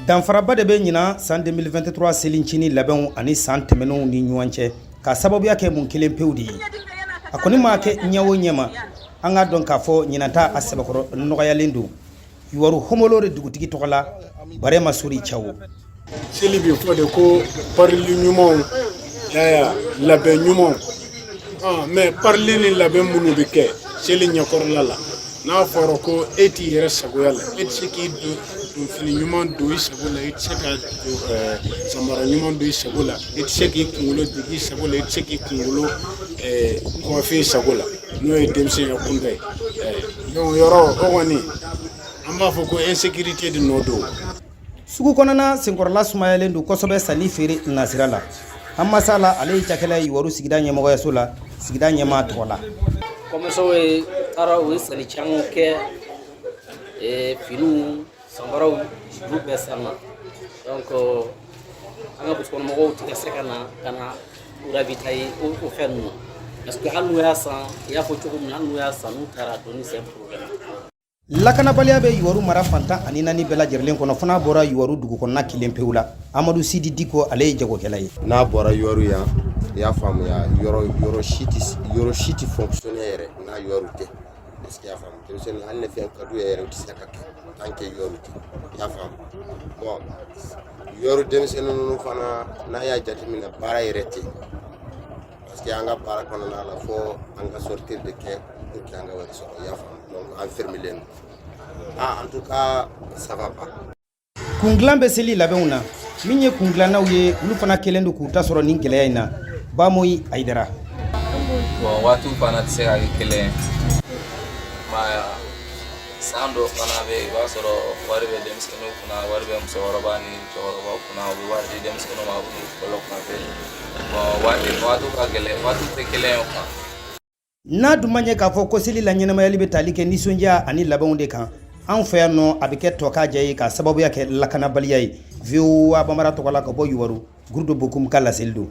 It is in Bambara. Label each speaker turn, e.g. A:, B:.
A: Danfaraba de bɛ ɲinan san 2023 selincinin labɛnw ani san tɛmɛnenw ni ɲɔgɔn cɛ, ka sababuya kɛ mun kelen pewu de ye. A kɔni maa kɛ ɲɛ o ɲɛ ma, an k'a dɔn k'a fɔ ɲinan ta a sɛbɛkɔrɔ nɔgɔyalen don. Youwarou Homoiloré dugutigi tɔgɔ la, Barema Sori Cawo.
B: Seli bɛ fɔ de ko parili ɲumanw yaya labɛn ɲumanw, mais parili ni labɛn minnu bɛ kɛ seli ɲɛkɔrɔla la, n'a fɔra ko e t'i yɛrɛ sagoya la, e tɛ se k'i don fini ɲuman don i sago la, e tɛ se ka samara ɲuman don i sago la, e tɛ se k'i kunkolo digi i sago la, e tɛ se k'i kunkolo coiffer i sago la, n'o ye denmisɛnya kunda ye. Donc yɔrɔ o kɔni, an b'a fɔ ko insécurité de nɔ don.
A: Sugu kɔnɔna senkɔrɔla sumayalen don kosɛbɛ sanni feere nasira la. An masala, ale ye cakɛla ye Youwarou sigida ɲɛmɔgɔyaso la, sigida ɲɛmaa tɔgɔ la.
C: Commerçants ye taara, u ye sanni caman kɛ, finiw, samaraw, olu bɛɛ sanna. Donc an ka brousse kɔnɔmɔgɔw tɛ ka se ka na u ravitailler o fɛn ninnu, parce que hali n'u y'a san, i y'a fɔ cogo min na, hali n'u y'a san, n'u taara donni, c'est un problème.
A: Lakanabaliya bɛ Youwarou mara fan 14 bɛɛ lajɛlen kɔnɔ, fo n'a bɔra Youwarou dugu kɔnɔna kelen pewu la. Amadu Sidi Diko, ale ye jagokɛla ye.
D: N'a bɔra Youwarou yan, i y'a faamuya, yɔrɔ si tɛ, yɔrɔ si tɛ fonctionner yɛrɛ n'a Youwarou tɛ. Est ce que i y'a faamu? Denmisɛnnin, hali ni fɛn ka d'u ye yɛrɛ, u tɛ se ka kɛ tant que Youwarou tɛ, i y'a faamu. Bon, Youwarou denmisɛnnin ninnu fana, n'a y'a jateminɛ, baara yɛrɛ tɛ, parce que an ka baara kɔnɔna la, fo an ka sortir de kɛ pour que an ka wari sɔrɔ, i y'a faamu. Donc an fermelen don. Ah, en tout cas, ça va pas.
A: Kundilan bɛ seli labɛnw na. Min ye kundilannaw ye, olu fana kɛlen don k'u ta sɔrɔ nin gɛlɛya in na. Bamoyi Ayidara.
E: Bon, waatiw fana tɛ se ka kɛ kelen ye. Ma san dɔ fana bɛ yen, i b'a sɔrɔ wari bɛ denmisɛnninw kunna, wari bɛ musokɔrɔba ni cɛkɔrɔbaw kunna, u bɛ wari di denmisɛnninw ma, u b'u balo coiffer. Bon, waatiw ka gɛlɛn, waatiw tɛ kelen ye quoi.
A: N'a dun ma ɲɛ k'a fɔ ko seli la ɲɛnamayali bɛ tali kɛ nisɔndiya ani labɛnw de kan, anw fɛ yan nɔ, a bɛ kɛ tɔ k'a jɛ ye, k'a sababuya kɛ lakanabaliya ye. VOA Bambara tɔgɔ la, ka bɔ Youwarou, Gurudo Bokum ka laseli don.